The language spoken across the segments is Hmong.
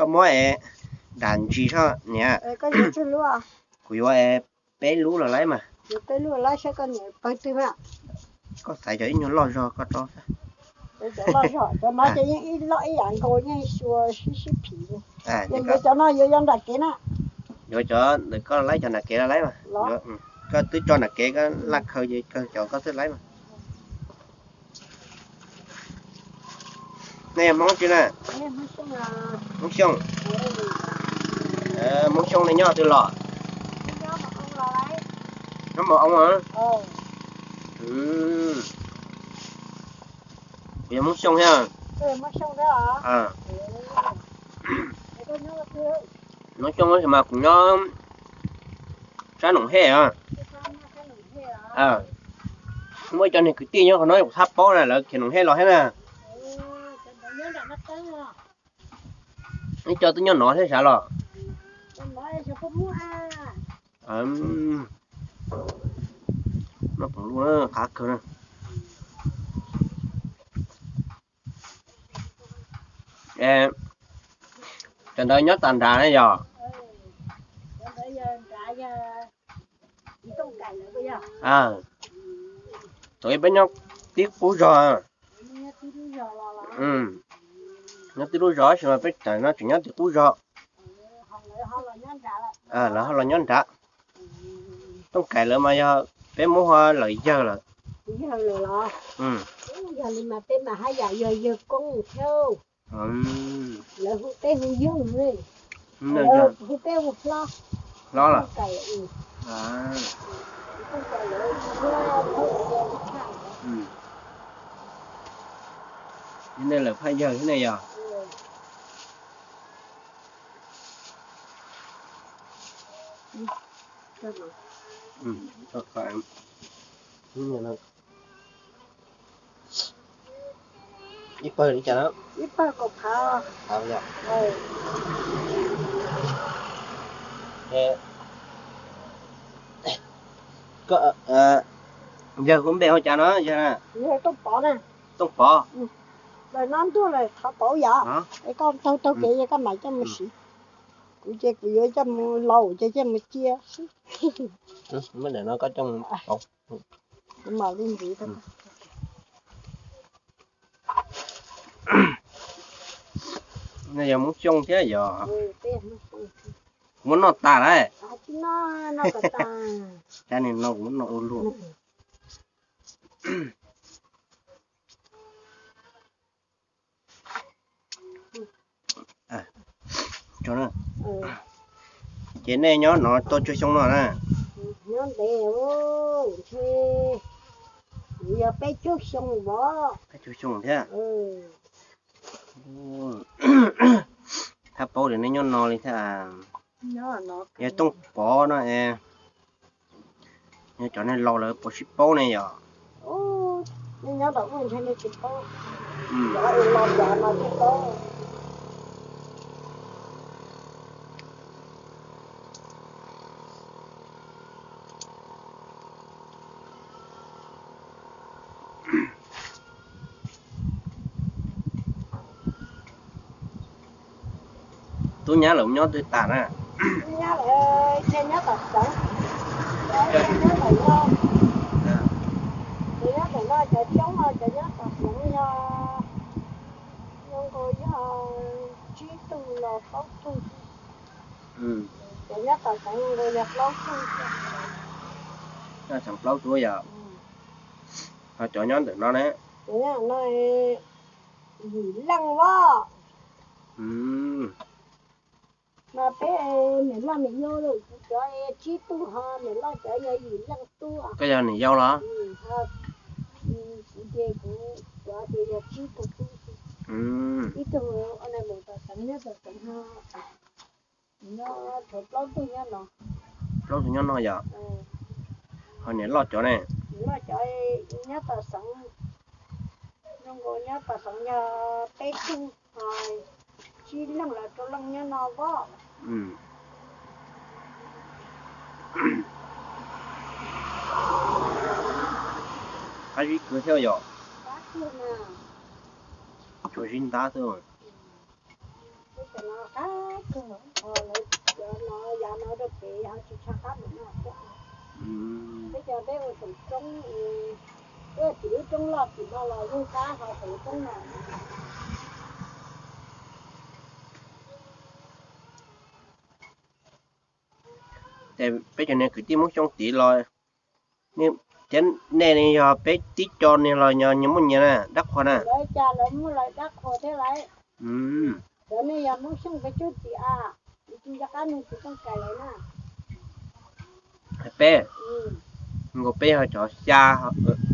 Koj muab es dam ntsis soj niam. Kuv yuav es peb lub los laib mas. Koj xaiv cov ib nyuag loj zog koj rau. Yuav cov ntawm koj laib cov nram kev los laib mas. Koj twb tso nram kev koj laj khaws ces kawg cov koj xwb laib mas. Nej yog Hmoob tsi na? Hmoob Xyooj. Hmoob Xyooj nej nyob twg los? Nyob Mos Oo. Kuv yog Hmoob Xyooj thiab. Hmoob Xyooj tab sis mas kuv nyob sab Noom Hej os. Muaj ib co niag kwv tij nyob qhov no kuv thab paub na, lawv khiav Noom Hej los thiab na. Ib co twb nyob no thiab sav los? Noj poom lub qab kawg na. Cov ntawd nyob tas nrad na yog? Thaum ub peb nyob tib qub zog. Nyob tib lub zos tab sis mas peb tawm no tseem nyob tib qub zog. Lawv ho los nyob nrad. Tooj Kaim lawv mas yog peb muab hu lawm yawg lawm. Yog li mas peb mas haj yam yog yawg koob thiab. Lawv hu peb hu yawg, hu peb hu hlob. Hlob los? Nej lawm phaj yawg thiab ne yog? Ib pawg li cas na? Ib pawg kaum phav. Yawg kuv npe hu cas no yawg? Tooj Pov. Tooj Pov. Lawm no ntuag lawm thov pauv yom, es koj taug taug kev koj mam coj mus siv. Kuv ces kuv yuav coj mus laus ces coj mus cia xwb. Muab ntawm no koj coj mus pauv. Kuv mam li ntxiv. Nej yog Hmoob Xyooj thiab yog? Kuv muab noj tas lawm. Cab no kuv muab noj ua luaj. Ces nej nyob no tau tsawg xyoo no na? Nyob ntev, ntshe kuv yog peb caug xyoo os. Peb caug xyoo thiab. Thab paub tias nej nyob no li thiab. Yog Tooj Pov no es, yog cov neeg laus lawv puas sib paub ne yom? Nej nyob tom ub ntshe nej tsis paub. Tub nyab lawv nyob twg tas na? Tub nyab lawv nyob tom Xeev. Nyob tom no, cov coob no cov nyob tom Xeev yog, zoo nkaus yog tsib tug los plaub tug. Cov nyob tom Xeev zoo nkaus yog plaub tug. Nyob Xeev plaub tug yog? Ho cov nyob ntawm no ne? Cov nyob no yim leej os. Mas peb niam loj niam yau lawm, kuv cov tsib tug ho niam loj cov yog yim leej tub. Koj yog niam yau los? Kuv ces kuv cov ces yog tsib tug tub. Ib tug mus tom Xeev, nyob tom Xeev ho nyob tshuav plaub tug nyob no. Plaub tug nyob no yog? Ho niam loj cov ne? Niam loj cov nyob tom Xeev, zoo nkaus nyob tom Xeev yog peb tug, ho tsib leeg los rau leej nyob no pob. Qab zib kawg thiab yom? Tshuav zib ntab xwb. Qab kawg, ho lawv cov no yav no rau pem ho tsis tshaj qab mus no thiab. Peb cov peb ua saum roob, peb ua tim lub roob loj tim no los yeej qab ho saum roob no. Ces peb cov niag kwv tij Hmoob Xyooj tid los, thiab nej yog peb tib co niag los yog nyias muaj nyias na dab qhuas na? Lawv cas lawv muaj lawv dab qhuas thiab lauj. Cov nej yog Hmoob Xyooj peb cuab txiv a, tsis nco qab nug txiv Tooj Kais lawv na. Peb, nkaus peb yog cov xya,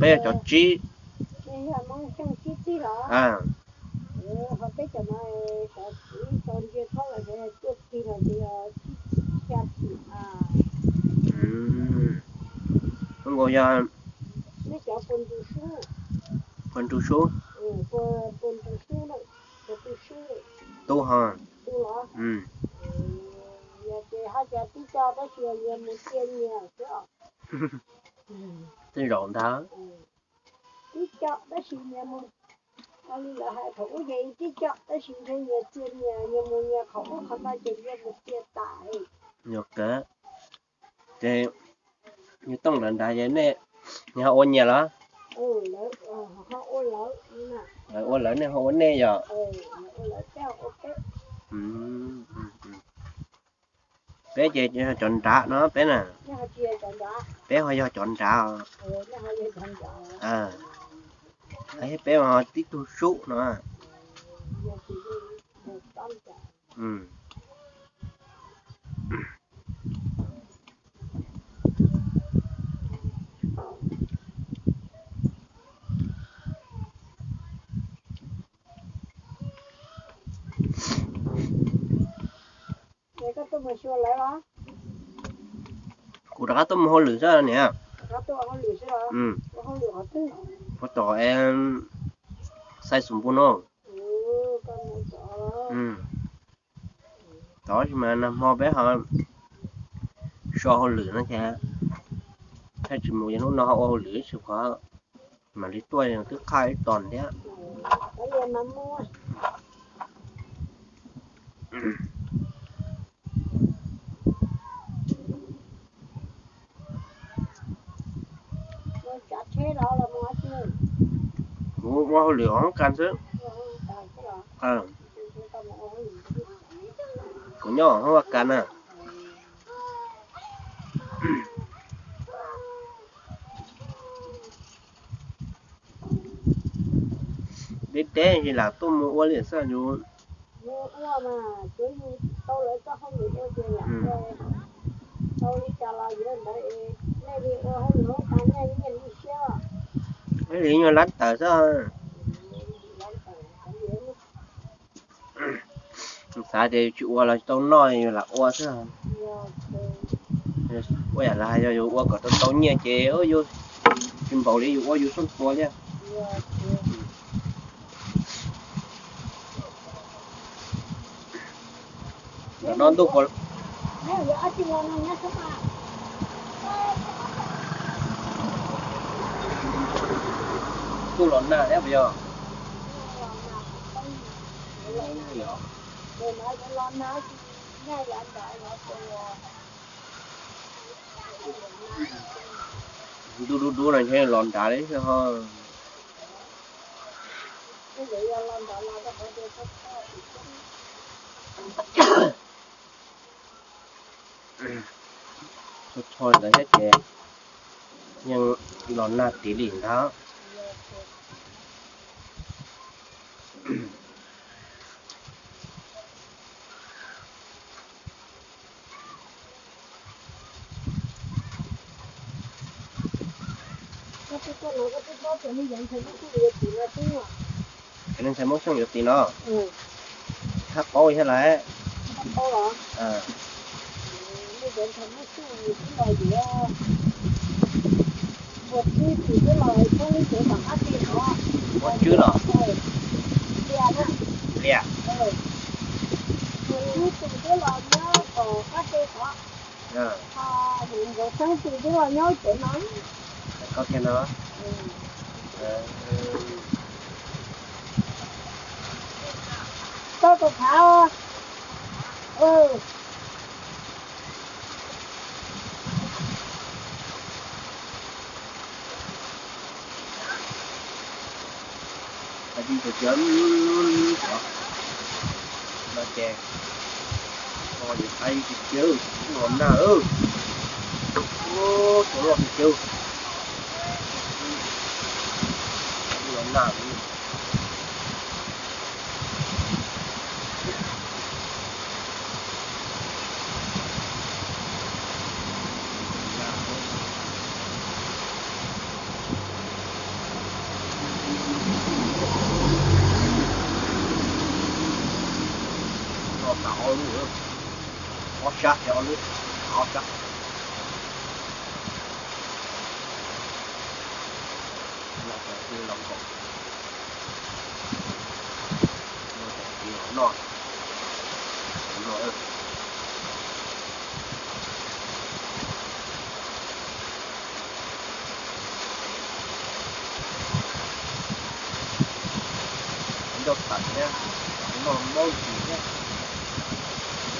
peb yog cov tsib. Nej yog Hmoob Xyooj tsib txig los? Ho peb cov no, cov txiv tau ntsia thaub los cov cuaj txig los ces yog tsib xya txig a. Nkaus yog nej cov puas nrug sub, puas nrug sub, puas nrug sub, puas tu sub, tu ho, tu los? Yog ces haj cas tib co tab sis yog nyias mus cia nyias xwb os. Tej zaum ntag. Tib co tab sis nyias mus, li lawv hais thaum ub ces tib co tab sis ntshe nyias cia nyias, nyias mus nyias qhov ub qhov no ces nyias mus cia tas. Yog kawg. Ces yawg Tooj lawv nrad ces nej, nej ho ua nyias los? Lawv ua lawv, nej ho ua nej yom? Peb ces yog cov nrad no peb na. Peb ho yog cov nrad os. Peb ho tib tug sub no. Kuv rov qab tuaj mus hauj lwm xwb niam. Puag tom Xais Xus Npus no. Tab sis mas nag hmo peb ho so hauj lwm no ces thiaj tsis mus, yog hnub no ho ua hauj lwm ib tsam qhov mam li tuaj twb qhaj ib tos thiab. Kuv ua hauj lwm hauv kas xwb. Kuv nyob hauv kas na. Deb deb es lam tuaj mus ua li xwb yus. Ib li nyuag lab taws xwb. Xav tias yus tsis ua los tsis tau noj, yus lam ua xwb. Ua yam li yog yus ua kom tau tau nyiaj ces yus tsis npaum li yus ua yus xub tua thiab. Ntawm no ntuj puas, ntuj los nag thiab puas yog? Ntuj dub dub no ntshe los nrad li ho. Txhua txhua ntawd thiab ces yeej los nag tiv li ntag. Cov ntxhais Hmoob Xyooj yuav tim no, thab qaub thiab lawm. Ua tswb los? Liam. Koj kiag no. Koj tus phav. Ces, o, yus qaib tiag tiag, los nag, ub, loj tiag tiag, los nag. Noj tas ob lub, ob sab thiab ob lub, ob sab. Los kom, los kom, los kom noj, noj. Ncauj tawm thiab, noj mob ntsis thiab.